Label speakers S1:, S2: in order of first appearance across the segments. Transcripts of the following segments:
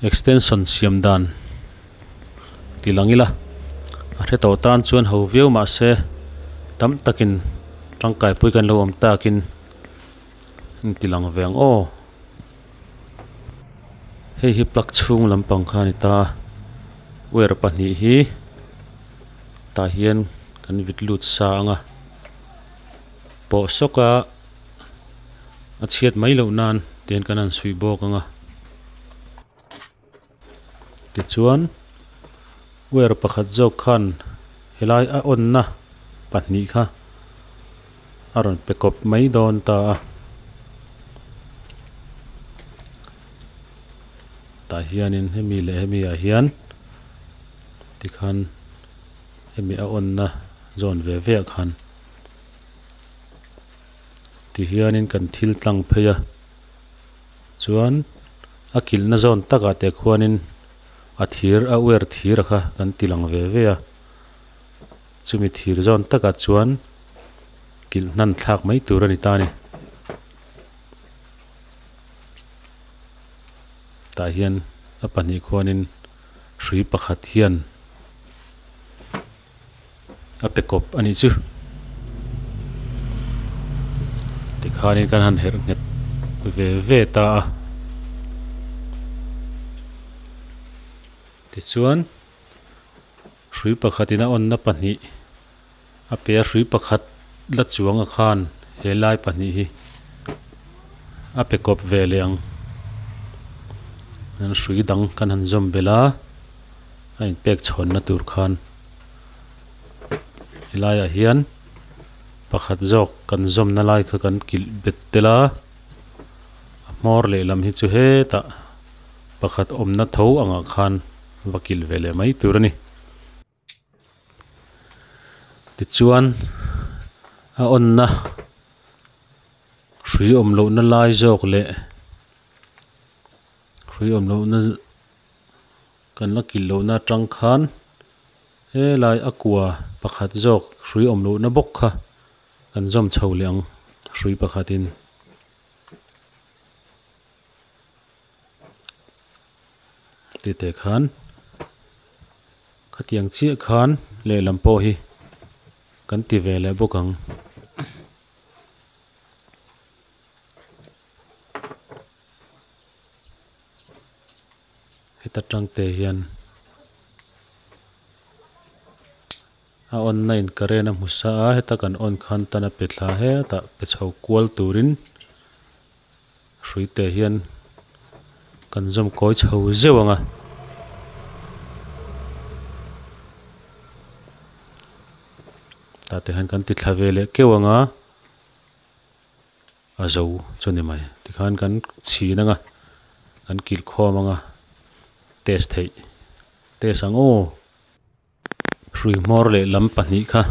S1: Extension siam dan ti lang ila a hre tawh tan chuan ho viau mahse tam takin tangkai pui kan lo awm takin an ti lang ve ang aw. Hei hi plug chhung lampang kha a ni ta a wire pahnih hi tah hian kan vit lut sa ang a pawh sawk a a chhiat mai loh nan tihian kan han suih bawk ang a tichuan wire pakhat zawk khan helai a on na pahnih kha a rawn pe kawp mai dawn ta a tah hianin hemi leh hemi ah hian tikhan hemi a on na zawn ve ve ah khan tihianin kan thil tlang phei a chuan a kilhna zawn takah te khuanin a thir a wire thir a kha kan ti lang ve ve a chumi thir zawn takah chuan kilh hnan thlak mai tur a ni ta a ni tah hian a pahnih khuanin hrui pakhat hian a pe kawp a nih chu tikhanin kan han herh nghet ve ve ta a tichuan hrui pakhatin a on na pahnih a pe a hrui pakhat la chuang a khan he lai pahnih hi a pe kawp ve leh ang hrui dang kan han zawm belh a a inpek chhawnna tur khan helaiah hian pakhat zawk kan zawmna lai kha kan kilh bet tel a a hmawr lehlam hi chu hetah pakhat awmna tho angah khan va kilh ve leh mai tur a ni. Tichuan a awnna hrui awm lohna lai zawk leh hrui awm lohna kan la kilh lohna atang khan helai a kua pakhat zawk hrui awm lohna bawk kha kan zawm chho leh ang hrui pakhatin. Ti teh khan khatiang chiah khan lehlam pawh hi kan ti ve leh bawk ang. Heta tang te hian a on na in current a hmu sa a heta kan on khan tan a pe thla hetah pe chho kual turin hrui te hian kan zawm kawi chho zeuh ang a. Tah te hian kan ti thla ve leh keuh ang a a zo chu ni mai tikhan kan chhin ang a kan kilh khawm ang a test theih test ang aw. Hrui hmawr leh lam pahnih kha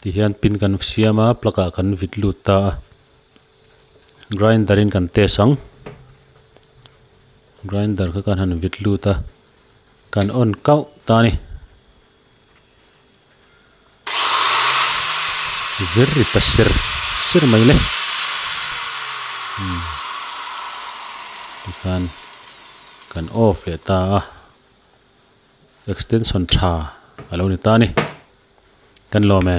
S1: ti hian pin kan siam a plug ah kan vit lut ta a grinder in kan test ang grinder kha kan han vit lut a kan on kauh ta a ni vir ri ta ser ser mai le tikhan kan off leh ta a. Extension tha a lo ni ta a ni. Kan lawm e.